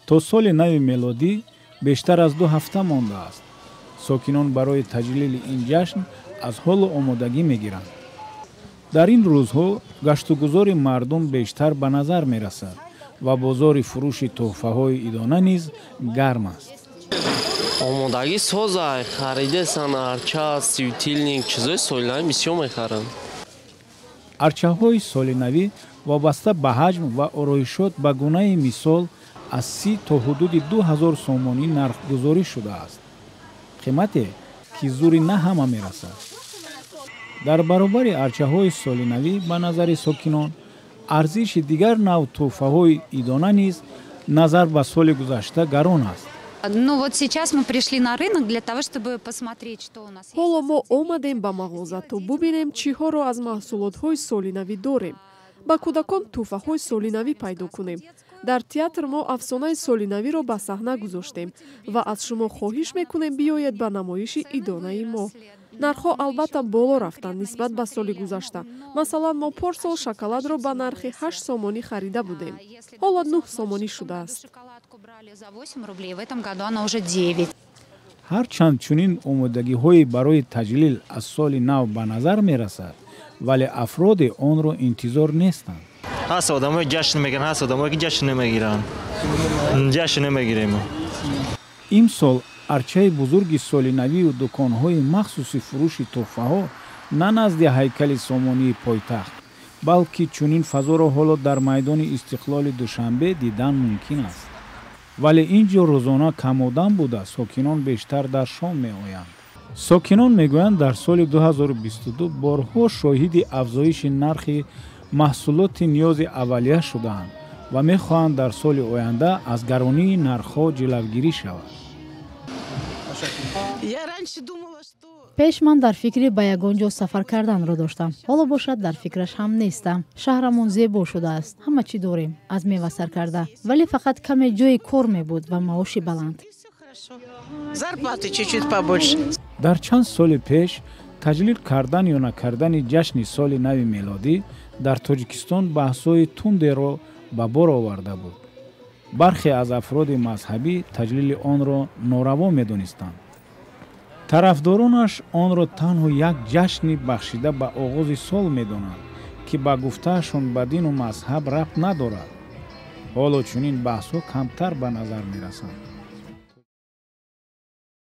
То соли нави мелодӣ бештар аз 2 ҳафта мондааст. Сокинон барои таҷлили ин ҷашн аз ҳоло омодагӣ мегиранд. Дар ин рӯзҳо гаштугузори мардум бештар ба назар мерасад ва бозори фурӯши тӯҳфаҳои идона низ гарм аст. Омодагӣ созай, харидесан арча, светильник, чизои солинавӣ бисёр мехаранд. Арчаҳои солинавӣ вобаста ба ҳаҷм ва ороишот, ба гунаи мисол, аз 30 то ҳудуди 2000 сомонӣ нархгузорӣ шудааст, қимате, ки зури на ҳама мерасад. Дар баробари арчаҳои солинавӣ, ба назари сокинон, арзиши дигар навъ тӯҳфаҳои идона низ назар ба соли гузашта гарон аст. Ну вот сейчас мы пришли на рынок для того, чтобы посмотреть, что у нас. Ҳоло мо омадем ба мағоза, то бубинем, чиҳоро аз маҳсулотҳои солинавӣ дорем, ба кӯдакон тӯҳфаҳои солинавӣ пайдо кунем. Дар театр мо афсонаи солинавиро ба саҳна гузоштем ва аз шумо хоҳиш мекунем, биёед ба намоиши идонаи мо. Нархҳо албатта боло рафтанд нисбат ба соли гузашта. Масалан, мо порсол шоколадро ба нархи 8 сомонӣ харида будем, ҳоло 9 сомонӣ шудааст. Рублей, в этом году она уже 9. Ҳарчанд чунин омодагиҳое барои таҷлил аз соли нав ба назар мерасад, вале афроде онро интизор нестанд. Ҳаст одамое ҷашн мегиранд, ҳаст одамое, ки ҷашн намегиранд. Ҷашн намегирем. Имсол арчаи бузурги солинавию дуконҳои махсуси фурӯши тӯҳфаҳо на назди ҳайкали Сомонии пойтахт, балки чунин фазоро ҳоло дар майдони Истиқлоли Душанбе дидан мумкин аст. Вале ин ҷо рӯзона камодам буда, сокинон бештар дар шом меоянд. Сокинон мегӯянд, дар соли 2022 борҳо шоҳиди афзоиши нархи маҳсулоти ниёзи аввалия шудаанд ва мехоҳанд, дар соли оянда аз гаронии нархҳо ҷилавгирӣ шавад. Пеш ман дар фикри ба ягон ҷо сафар карданро доштам, ҳоло бошад, дар фикраш ҳам нестам. Шаҳрамон зебо шудааст, ҳама чӣ дорем, аз мева сар карда, вале фақат каме ҷои кор мебуд ва маоши баланд. Зарплаты чуть-чуть побольше. Дар чанд соли пеш таҷлил кардан ё накардани ҷашни соли нави мелодӣ дар Тоҷикистон баҳсҳои тундеро ба бор оварда буд. Бархе аз афроди мазҳабӣ таҷлили онро нораво медонистанд, тарафдоронаш онро танҳо як ҷашни бахшида ба оғози сол медонанд, ки ба гуфтаашон ба дину мазҳаб рабт надорад. Ҳоло чунин баҳсҳо камтар ба назар мерасанд.